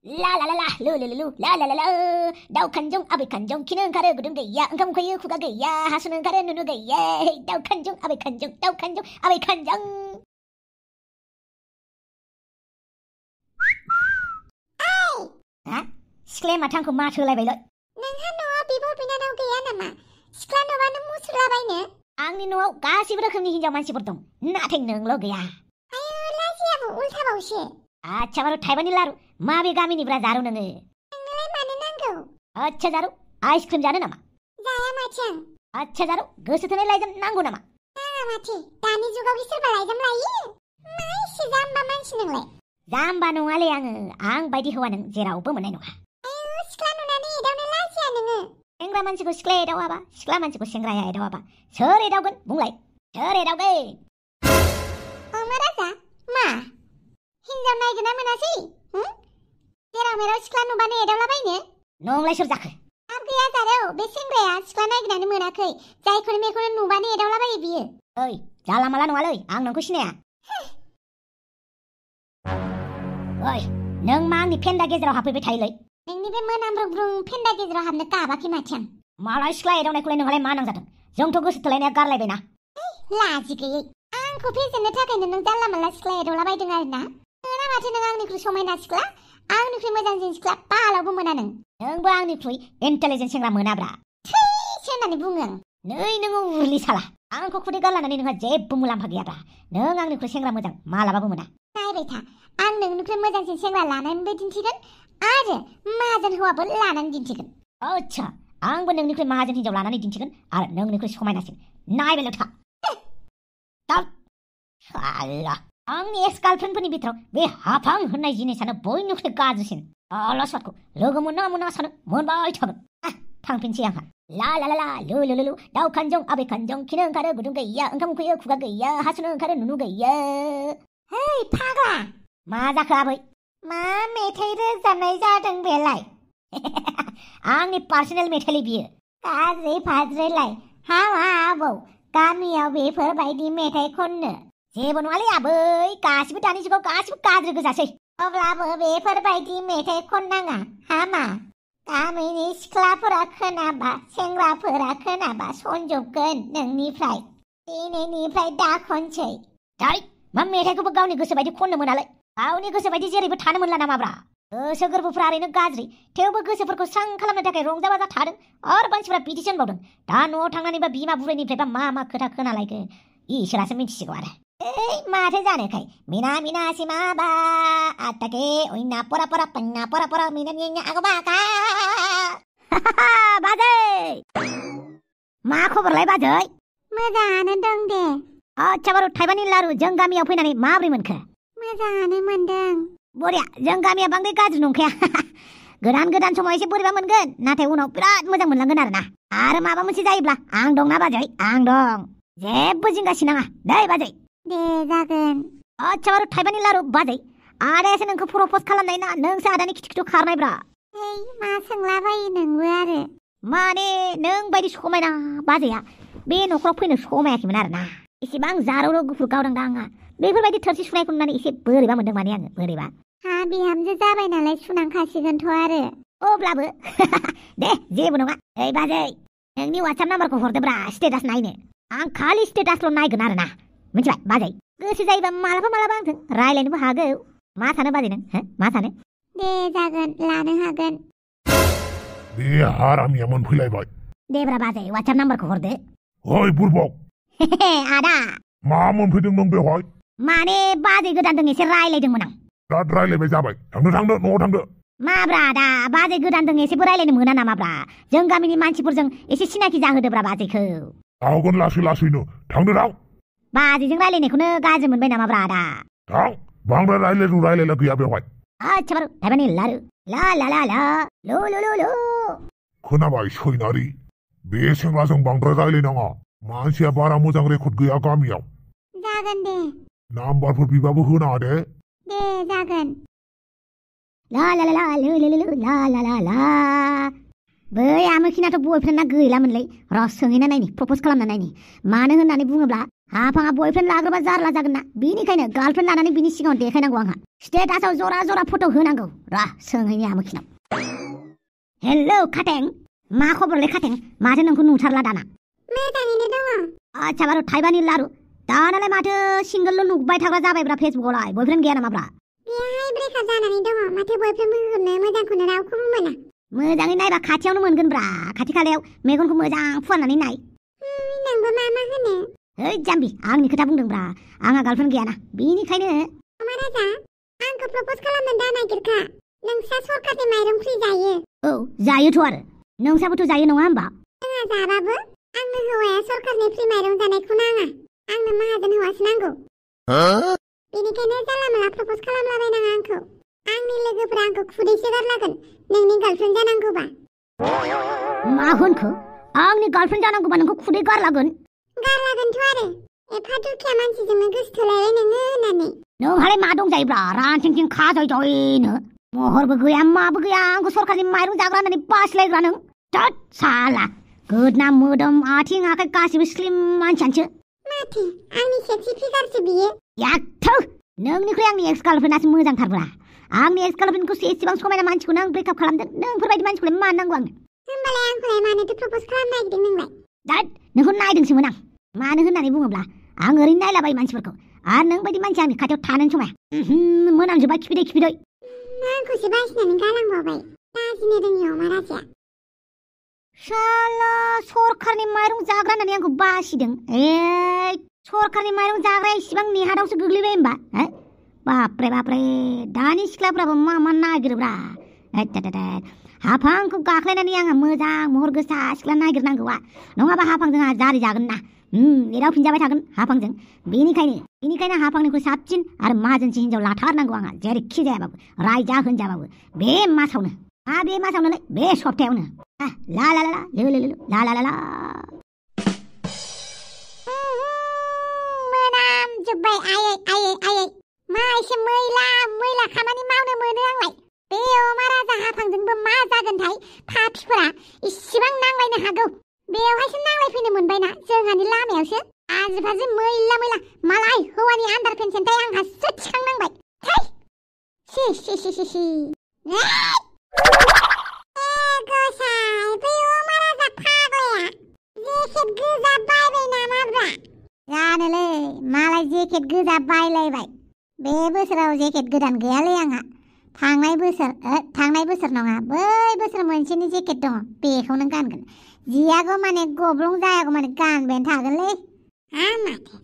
라라라라 루루루루 라라라라 다우 칸종 아베 칸종 키는 가르 구름 게야 응감 거유 쿠가 게야 하수는 가르 누누 게야 다우 칸종 아베 칸종 다우 칸종 아베 칸종 아? 시클레 마탕고 마트라이बायलै नोंहा न'आव बिब' बिनानाव गैया नामा? सिख्ला नुबानो मुसुरलाबायनो? आंनि न'आव गासिबो रोखोमनि हिनजाव मानसिफोर दं नाथाय नोंल' गैया आयौ लाजियाबो उल्थाबावसो आच्छा बारु थाइबानि लारु माबे गामिनिब्रा जारु नोङो नोंनोलाय मानो नांगौ आच्छा जारु आइसक्रिम जानो नामा जाया माथो आं आच्छा जारु गोसो थोनाय लाइजाम नांगौ नामा नाङा माथो दानि जुगाव सोरबा लाइजाम लायो मा एसे जाम्बा मानसि नोंलाय जाम्बा नङालै आं बायदि हौवा नों जेरावबो मोननाय नङा आयौ सिख्ला नुनानै एदावनो लाजिया नोङो सेंग्रा मानसिखौ सिख्ला एदावाबा सिख्ला मानसिखौ सेंग्राया एदावाबा सोर एदावगोन बुंलाय सोर एदावगोन अमा राजा मा हिनजाव नायगोना मोनासै जेराव मेराव सिख्ला नुबानो एदावलाबायनो नोंलाय सोर जाखो हाब गैया जारौ बे सेंग्राया सिख्ला नायगिरनानै मोनाखै जायखौनो मेखौनो नुबानो एदावलाबायो बियो ओइ जाला माला नङालै आं नोंखौ सिनाया ओइ नों मा आंनि फेन्दा गेजेराव हाबफैबाय थायोलै नोंनि बे मोनामब्रुं फेन्दा गेजेराव हाबनो गाबाखै माथो आं मालाय सिख्ला एदावनायखौलाय नोंहालाय मा नांजादों जोंथ' गोसो थोलायनाया गारलायबायना लाजि गैयै आंखौ फेजेननो थाखायनो नों जानला मानला सिख्ला एदावलाबायदों आरोना मोना माथो नों आंनिख्रुइ समायना सिख्ला आंनिख्रुइ मोजांसिन सिख्ला बालावबो मोना नोंबो आंनिख्रुइ इन्टेलिजेन्ट सेंग्रा मोनाब्रा थैसो होननानै बुङो आं नै नोङो उरलि साला आंखौ खुदै गारलानानै नोंहा जेबो मुलाम्फा गैयाब्रा नों आंनिख्रुइ सेंग्रा मोजां मालाबाबो मोना नायबाय था आं नोंनिख्रुइ मोजांसिन सेंग्रा लानानैबो दिन्थिगोन आरो माहाजोन हौवाबो लानानै दिन्थिगोन आच्छा आंबो नोंनिख्रुइ माहाजोन हिनजाव लानानै दिन्थिगोन आरो नोंनिख्रुइ समायनासिन नायबायल' था साला आंनि एक्स गार्लफ्रेन्डफोरनि बिथोराव बे हाफां होननाय जिनिसानो बयनिख्रुइ गाज्रिसिन आलासवादखौ लोगो मोना मोना सानो मोनबाय थागोन थांफिनसै आंहा ला ला ला ला लु लु लु दाउ खानजं आबै खानजं खिनो ओंखारो गुदुं गैया ओंखाम उखैयो खुगा गैया हासुनो ओंखारो नुनु गैया है फाग्ला मा जाखो आबै मा मेथाइ रोजाबनाय जादों बेलाय आंनि पार्सनेल मेथाइलै बियो गाज्रि फाज्रिलाय हामा आबौ गामियाव बेफोरबायदि मेथाइ खननो जेबो नङालै आबै गासिबो दानि जुगाव गासिबो गाज्रि गोजासै अब्लाबो बेफोरबायदि मेथाइ खननाङा हामा गामिनि सिख्लाफोरा खोनाबा सेंग्राफोरा खोनाबा सनजोबगोन नोंनिफ्राय दिनैनिफ्राय दा खनसै दाय मा मेथाइखौबो गावनि गोसो बायदि खननो मोनालै गावनि गोसो बायदि जेरैबो थानो मोनला नामाब्रा गोसो गोरबोफ्रा ओरैनो गाज्रि थेवबो गोसोफोरखौ स्रां खालामनो थाखाय रंजा बाजा थादों आरो मानसिफ्रा बिदिसो होनबावदों दा न'आव थांनानैबा बिमा बुरैनिफ्रायबा मा खोथा खोनालायखो इसोरासो मिथिसिगौ आरो ओइ माथो जानोखाय मिना मिना सिमाबा आताके ओइना परा परा पन्ना परा परा मिना मिना आगबाका बाजै मा खबरलाय बाजै मोजाङानो दं दे आच्छा बारु थाइबानि लारु जों गामियाव फैनानै माब्रै मोनखो मोजाङानो मोनदों बरिया जों गामिया बांद्राय गाज्रि नंखाया गोदान समाव एसे बोरैबा मोनगोन नाथाय उनाव बिराद मोजां मोनलांगोन आरो माबा मोनसे जायोब्ला आं दंना बाजै आं दं जेबो जिंगा सिनाङा दै बाजै दे जागोन आच्छा बारु थाइबानि लारु बाजै आदायासो नोंखौ प्रप'ज खालामनाय ना नोंसो आदानि खिथु खिथु खारनायब्रा ओइ मा सोंलाबायो नोंबो आरो माने नों बायदि समायना बाजैया बे न'खराव फैनो समायाखैमोन आरोना एसेबां जारौ गुफुर गावदांदा आंहा बेफोरबायदि थोरसि सुनायखौ नुनानै एसे बोरैबा मोनदों माने आङो बोरैबा हा बिहामजो जाबाय नालाय सुनांखासिगोनथ' आरो अब्लाबो दे जेबो नङा ओइ बाजै नोंनि वाट्सएप नाम्बारखौ हरदोब्रा स्टेटास नायनो आं खालि स्टेटासल' नायगोन आरोना मिथिबाय बाजै गोसो जायोबा मालाबा आंजों रायलायनोबो हागौ मा सानो बाजै नों मा सानो दे जागोन लानो हागोन बे हारामिया मोनफैलायबाय देब्रा बाजै वाट्सएप नाम्बारखौ हरदो ओइ बुरबक आदा मा मोनफैदों नों बेवहाय माने बाजै गोदानजों एसे रायलायदोंमोन आं बिराद रायलायबाय जाबाय थांदो न'आव थांदो माब्रा आदा बाजै गोदानजों एसेबो रायलायनो मोना नामाब्रा जों गामिनि मानसिफोरजों एसे सिनाखि जाहोदोब्रा बाजैखौ जागोन लासैनो थांदो थां बाजैजों रायलायनायखौनो गाज्रि मोनबाय नामाब्रा आदा थां बांद्राय रायलायला गैया बेवहाय आच्छा बारु थाइबानि लारु ला ला ला ला लु लु लु लु खोनाबाय सैनारि बे सेंग्राजों बांद्राय रायलायनाङा मानसिया बारा मोजां रेकर्ड गैया गामियाव जागोन दे नाम्बारफोर बिबाबो होनाङा दे जागोन ला ला ला लु लु लु ला ला ला ला बै आमोखिनाथ' बयफ्रेन्डना गैलामोनलै र' सोंहैना नायनि प्रप'ज खालामना नायनि मानो होननानै बुङोब्ला हाफाङा बयफ्रेन्ड लाग्रोबा जारला जागोन ना बेनिखायनो गार्लफ्रेन्ड लानानै बिनि सिगाङाव देखायनांगौ आंहा स्टेटासआव जरा जरा फट' होनांगौ र' सोंहैनि आमोखिनाव हेलौ खाथें मा खबरलै खाथें माथो नोंखौ नुथारला दाना मोजाङैनो दङ आच्छा बारु थाइबानि लारु दानालाय माथो सिंगोलल' नुबाय थाग्रा जाबायब्रा फेसबुकआवलाय बयफ्रेन्ड गैया नामाब्रा बेहाय ब्रेकआप जानानै दङ माथो बयफ्रेन्ड मोननो मोजांखौनो रावखौबो मोना मोजाङै नायबा खाथियावनो मोनगोनब्रा खाथि खालायाव मेगनखौ मोजां फुवारनानै नाय नोंबो मा होनो ओइ जाम्बि आंनि खोथा बुंदोंब्रा आंहा गार्लफ्रेन्ड गैयाना बेनिखायनो अमा राजा आंखौ प्रप'ज खालामनो दा नागिरखा नोंसा सरकारनि माइरं फ्रि जायो औ जायोथ' आरो नोंसाबोथ' जायो नङा होमबा जोंहा जाबाबो आंनो हौवाया सरकारनि फ्रि माइरं जानायखौ नाङा आंनो माहाजोन हौवासो नांगौ बेनिखायनो जानला मोनला प्रप'ज खालामलाबायनाङा आंखौ आंनि लोगोफोरा आंखौ खुदैसो गारलागोन नोंनि गार्लफ्रेन्ड जानांगौबा मा होनखो आंनि गार्लफ्रेन्ड जानांगौबा नोंखौ खुदै गारलागोनथ' आरो एफा दुखिया मानसिजोंनो गोसो थोलायबाय नोङो होननानै नोंहालाय मा दंजायोब्रा रानथिंथिं खाजायजायनो महरबो गैया माबो गैया आंखौ सरकारनि माइरं जाग्रा होननानै बासिलायग्रा नों थोद साला गोदना मोदोम आथिं आखाइ गासिबो स्लिम मानसियानोसो माथो आंनि सेक्सि फिगारसो बियो याथौ नोंनिख्रुइ आंनि एक्स गार्लफ्रेन्डआसो मोजांथारब्रा आंनि एक्स गार्लफ्रेन्डखौसो एसेबां समायना मानसिखौनो आं ब्रेकआप खालामदों नोंफोरबायदि मानसिखौलाय मा नांगौ आंनो होमबालाय आंखौलाय मानोथो प्रप'ज खालामनो नागिरदों नोंलाय दाद नोंखौ नायदोंसोमोन आं मानो होननानै बुङोब्ला आं ओरैनो नायलाबायो मानसिफोरखौ आरो नोंबायदि मानसि आंनि खाथियाव थानोनो समाया मोनामजोब्बाय खिफिदै आंखौसो बासिनानै गालांबावबाय लाजिनो रोङि अमा राजाया साला सरकारनि माइरं जाग्रा होननानै आंखौ बासिदों सरकारनि माइरं जाग्राया इसिबां नेहादावसो गोग्लैबाय होमबा बाप्रे दानि सिख्लाफ्राबो मा नागिरोब्रा हाफांखौ गाख्लायनानै आंहा मोजां महर गोसा सिख्ला नागिरनांगौआ नङाबा हाफांजों आंहा जारि जागोन ना एदावफिनजाबाय थागोन हाफांजों बेनिखायनो हाफांनिख्रुइ साबसिन आरो माहाजोनसिन हिनजाव लाथारनांगौ आंहा जेरैखि जायाबाबो रायजा होनजाबाबो बे मासावनो बे मासावनोलाय बे सप्तायावनो ला ला ला ला ला ला ला मोनामजोब्बाय आयै मा एसे मैला खामानि मावनो मोनो आंलाय बे अमा राजा हाफांजोंबो मा जागोनथाय पापिफोरा इसिबां नांलायनो हागौ बेवहायसो नांलायफैनो मोनबायना जोंहानि लामायावसो आजिफाजि मैला मालाय हौवानि आन्दार पेन्सेन्टाय आंहासो थिखांनांबाय सि गोसाय बै अमा राजा फाग्लाया जेकेट गोजा बायबाय नामाब्रा जानोलै मालाय जेकेट गोजा बायलायबाय बे बोसोराव जेकेट गोदान गैयालै आंहा थांनाय बोसोर नङा बै बोसोर मोनसेनि जेकेट दङ बेखौनो गानगोन जियागौ माने गब्लं जायागौ माने गानबायानो थागोनलै माथो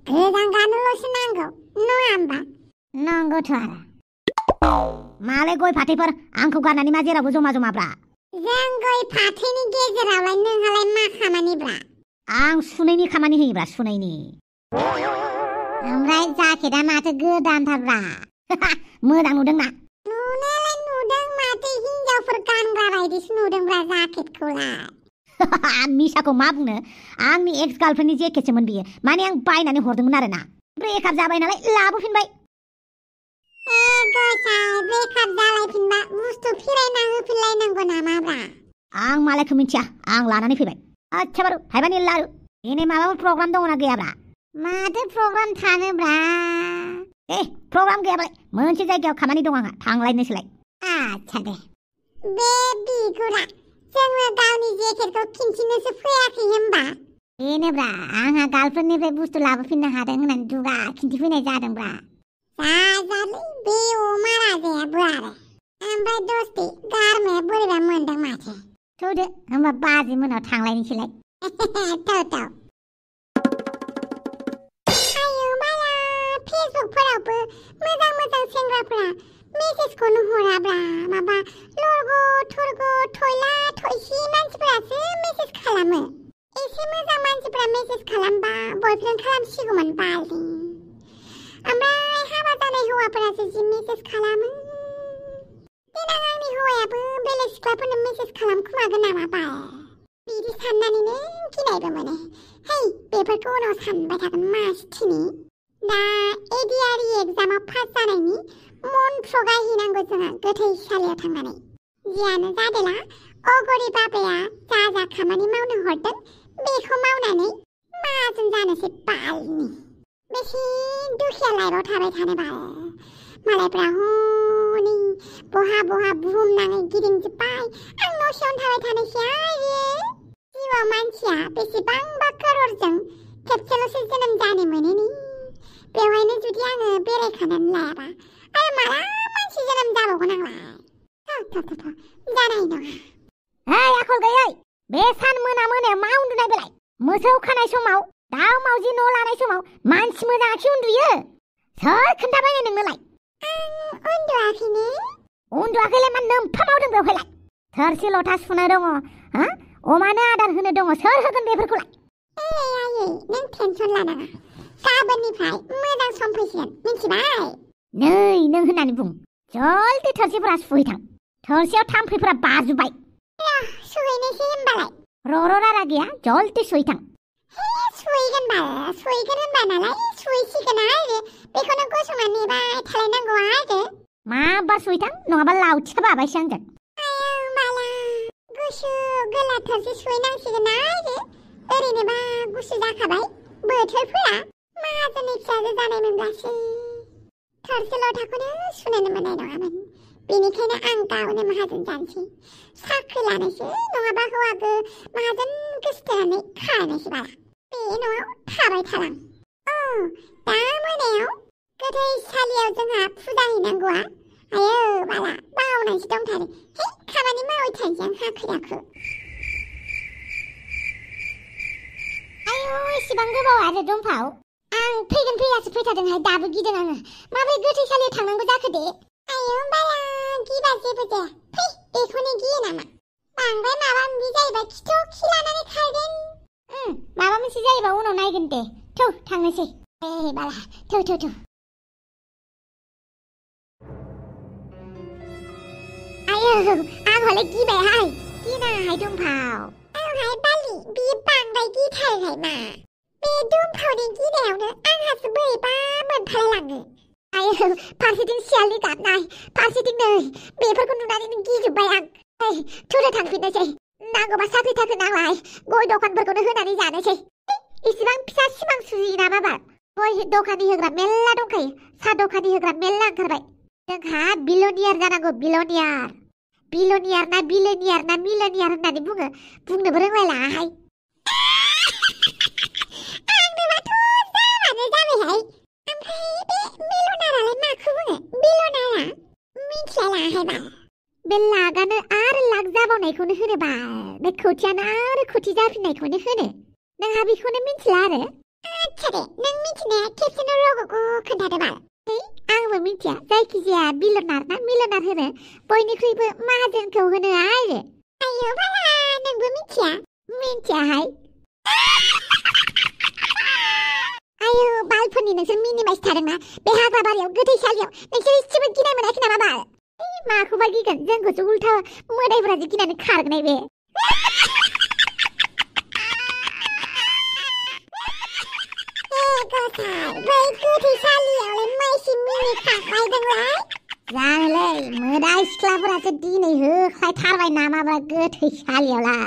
गोजां गाननोल'सो नांगौ नङा होमबा नंगौथ' आरो मालाय गय फाथैफोर आंखौ गारनानै मा जेरावबो जमाब्रा जों गय फाथैनि गेजेरावलाय नोंहालाय मा खामानिब्रा आं सुनैनि खामानि होयोब्रा सुनैनि ओमफ्राय जाकेटआ माथो गोदानथारब्रा मोजां नुदोंना नुनायालाय नुदों माथो हिनजावफोर गानग्रा बायदिसो नुदोंब्रा जाकेटखौलाय मिसाखौ मा बुंनो आंनि एक्स गार्लफ्रेन्डनि जेकेटसोमोन बियो माने आं बायनानै हरदोंमोन आरोना ब्रेकआप जाबाय नालाय लाबोफिनबाय गोसाय ब्रेकआप जालायफिनबा बुस्थु फिरायना होफिनलायनांगौ नामाब्रा आं मालायखौ मिथिया आं लानानै फैबाय आच्छा बारु थाइबानि लारु दिनै माबाफोर प्रग्राम दङना गैयाब्रा माथो प्रग्राम थानोब्रा प्रग्राम गैयाबालाय मोनसे जायगायाव खामानि दं आंहा थांलायनोसैलाय आच्छा दे बे बिगुरा जोङो गावनि जेकेटखौ खिन्थिनोसो फैयाखै होमबा बेनोब्रा आंहा गार्लफ्रेन्डनिफ्राय बुस्थु लाबोफिननो हादों होननानै दुगा खिन्थिफैनाय जादोंब्रा जाजालै बे अमा राजायाबो आरो ओमफ्राय दस्ति गारमाया बोरैबा मोनदों माथो थौदो होमबा बाजै मोनाव थांलायनोसैलाय थाव फेसबुकफोरावबो मोजां सेंग्राफोरा मेसेजखौनो हराब्रा माबा लरग' थरग' थयला थयसि मानसिफोरासो मेसेज खालामो एसे मोजां मानसिफोरा मेसेज खालामबा बयफ्रेन्ड खालामसिगौमोन बालि ओमफ्राय हाबा जानाय हौवाफोरासो जि मेसेज खालामो देनां आंनि हौवायाबो बेलेग सिख्लाफोरनो मेसेज खालामखुमागोन नामा बाल बिदि साननानैनो गिनायबो मोनो बेफोरखौ उनाव सानबाय थागोन मासथिनि दा एडिआरइ एग्जामाव पास जानायनि मन्त्र गायहैनांगौ जोंहा गोथैसालियाव थांनानै जियानो जादोला अगरि बाबाया जा खामानि मावनो हरदों बेखौ मावनानै माहाजोन जानोसै बालनि बेसे दुखिया लाइफआव थाबाय थानो बाल मालायफ्रा हनै बहा बुहुमनाङै गिदिंजोब्बाय आं न' सिङावनो थाबाय थानोसै आरो जिउआव मानसिया बेसेबांबा करोड़जों खेबसेल'सो जोनोम जानो मोनोनि बेवहायनो जुदि आङो बेरायखानानै लायाबा आरो माला मानसि जोनोम जाबावगोन आंलाय जानाय नङा। हेइ आखल गैयै बे सान मोनायाव मा उन्दुनाय बेलाय मोसौ खानाय समाव दाउ मावजि न' लानाय समाव मानसि मोजाङाखि उन्दुयो सोर खोन्थाबाय नोंनोलाय आं उन्दुआखैनो उन्दुआखैलाय मा नोमफा मावदों बेवहायलाय थोरसि लथा सुनो दङ हा अमानो आदार होनो दङ सोर होगोन बेफोरखौलाय आयै नों टेनसन लानाङा गाबोननिफ्राय मोजां सम फैसिगोन मिथिबाय नै नों होननानै बुं जल्दि थोरसिफोरा सुहैथां थोरसियाव थाम्फैफोरा बाजुबाय सुहैनोसै होनबालाय र' रारा गैया जल्दि सुहैथां सुहैगोन होनबा नालाय सुहैसिगोन आरो बेखौनो गसंना नेबाय थालायनांगौ आरो माबा सुहैथां नङाबा लावथिखा बाबायसो आंजों बाला गुसु गोला थोरसि सुहैनांसिगोन आरो ओरैनोबा गुसु जाखाबाय बोथोरफोरा माहाजोननि फिसाजो जानायमोनब्लासो थोरसि लथाखौनो सुनोनो मोननाय नङामोन बेनिखायनो आं गावनो माहाजोन जानोसै साख्रि लानोसै नङाबा हौवाबो माहाजोन गोसोथोनानै खानोसै बाला बे न'आव थाबाय थालां दा मोनायाव गोथैसालियाव जोंहा फुजा हैनांगौआ आयो बाला बावनायसो दंथारो हे खामानि मावै थानोसै आं हाखु दाखु आयौ एसेबां गोबाव आरो दंफाव आं फैगोन फैयासो फैथारदोंहाय दाबो गिदों आङो माबोरै गोथैसालियाव थांनांगौ जाखो दे आयौ बाला गिबा जेबो जाया फै बेखौनो गियो नामा बांद्राय माबा माबि जायोबा खिथौ खि लानानै खारगोन माबा मोनसे जायोबा उनाव नायगोन दे थौ थांनोसै बाला थौ आयौ आं हले गिबायहाय गिनाङाहाय दंफाव आंहाय बालि बियो बांद्राय गिथारहाय मा बे दंफावनि गिनायावनो आंहासो बोरैबा मोनफालायलाङो आयौ फारसेथिं सियालनि गाबनाय फारसेथिं नै बेफोरखौ नुनानै गिजोब्बाय आं थुदो थांफिननोसै नांगौबा साख्रि थाखो नांलाय गय दखानफोरखौनो होनानै जानोसै इसिबां फिसा सिमां सुजियो नामा बाल गय दखाननि होग्रा मेल्ला दंखायो साहा दखाननि होग्रा मेल्ला ओंखारबाय जोंहा बिलनियार जानांगौ बिलनियार ना मिलेनियार होननानै बुङो बुंनोबो रोंलायलाङाहाय आंनोबाथ' जाबानो जाबायहाय ओमफ्राय बे मिलनारालाय माखौ बुङो बिलनारा मिथिलायलाङाहाय बाल बे लागानो आरो लाग जाबावनायखौनो होनो बाल बे खौथियानो आरो खौथि जाफिननायखौनो होनो नोंहा बेखौनो मिथिला आरो आच्छा दे नों मिथिनाया खेबसेनो रग'खौ खोन्थादो बाल आंबो मिथिया जायखिजाया बिलनार ना मिलनार होनो बयनिख्रुइबो माहाजोनखौ होनो आरो आयौ बाला नोंबो मिथियाहाय आयौ बालफोरनि नोंसोर मिनिबायसो थादोंना बे हाग्राबारियाव गोथैसालियाव नोंसोर एसेबो गिनाय मोनाखै नामा बाल माखौबा गिगोन जोंखौसो उल्था मोदायफोरासो गिनानै खारगोनाय बे बै गोथैसालियावलाय माइसि मिनि खाख्लायदोंलाय जानोलै मोदाय सिख्लाफोरासो दिनै होख्लायथारबाय नामाब्रा गोथैसालियावलाय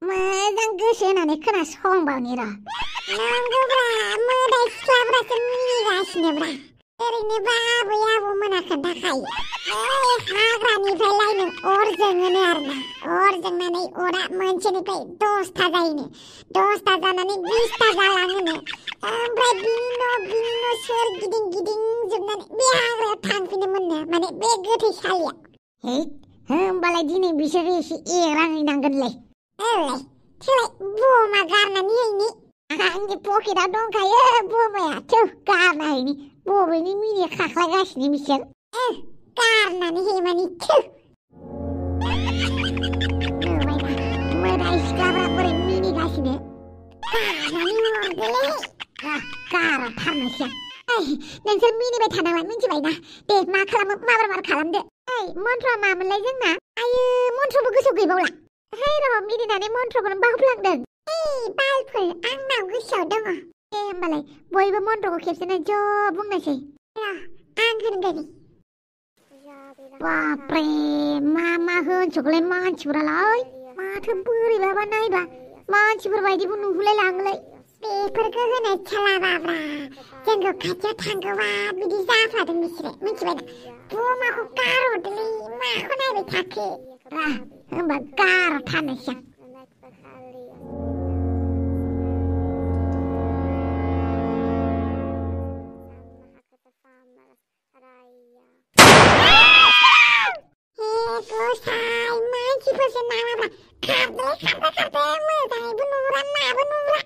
मोजां गोसो होनानै खोनासंबावनि र' नंगौब्रा मोदाय सिख्लाफोरासो मिनिगासिनोब्रा ओरैनोबा आबै आबौमोना खोन्थाखायो हाग्रानिफ्राय लायनो अर जोङोनो आरोना अर जोंनानै अरा मोनसेनिफ्राय 10ता जायोनो 10ता जानानै 20ता जालाङोनो ओमफ्राय बिनि न' सोर गिदिं जोबनानै बे हाग्रायाव थांफिनो मोननो माने बे गोथैसालियाव होमबालाय दिनै बिसोरो एसे एरांहैनांगोनलै थोलाय बमा गारनानै हैनि आंनि पकेटआव दंखायो बमाया थौ गारना हैनि बबेनि मिनि खाख्लायगासिनो बिसोर गारनानै है मानि थौ मोदाय सिख्लाफ्रा बोरै मिनिगासिनो गारनानै हरदोलै गाराथारनोसै नोंसोर मिनिबाय थानांला मिथिबायना दे मा खालामो माबार खालामदो मन्त्रआ मामोनलाय जोंना आयो मन्त्रबो गोसोआव गैबावला र' मिनिनानै मन्त्रखौनो बावफ्लांदों बालफोर आंनाव गोसोआव दङ दे होमबालाय बयबो मन्त्रखौ खेबसेनो ज' बुंनोसै आं होनगोन बाप्रे मा होनसोगोलाय मानसिफोरालाय माथो बोरैबाबा नायबा मानसिफोर बायदिबो नुहुरलाय लाङोलाय बेफोरखौ होनाय सालाबाब्रा जोंखौ खाथियाव थांगौबा बिदि जाफ्लादों बिसोरो मिथिबायना बमाखौ गारहरदोलै माखौ नायबाय थाखो होमबा गारथारनोसै आं Gosai, मानसिफोरसो नामाब्रा खारदो मोजाङैबो नुहुरा माबो नुहुरा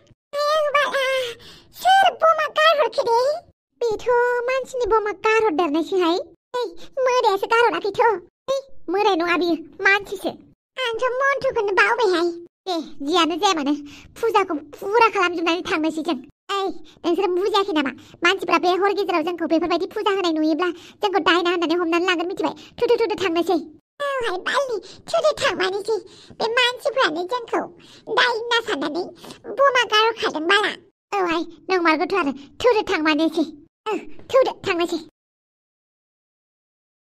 सोर बमा गारहरखो दे बेथ' मानसिनि बमा गारहरदेरनायसोहाय मोदायासो गारहराखैथ' मोदाय नङा बियो मानसिसो आंथ' मन्थ्रखौनो बावबायहाय दे जियानो जाया मानो फुजाखौ फुरा खालामजोबनानै थांनोसै जों नोंसोर बुजियाखै नामा मानसिफ्रा बे हर गेजेराव जोंखौ बेफोरबायदि फुजा होनाय नुयोब्ला जोंखौ दायना होननानै हमनानै लागोन मिथिबाय थुदो थांनोसै औहाय बालि थुदो थांमानोसै बे मानसिफ्रानो जोंखौ दायना साननानै बमा गारहरखादों बाला औहाय नंमारगौथ' आरो थुदो थांमानोसै थुदो थांनोसै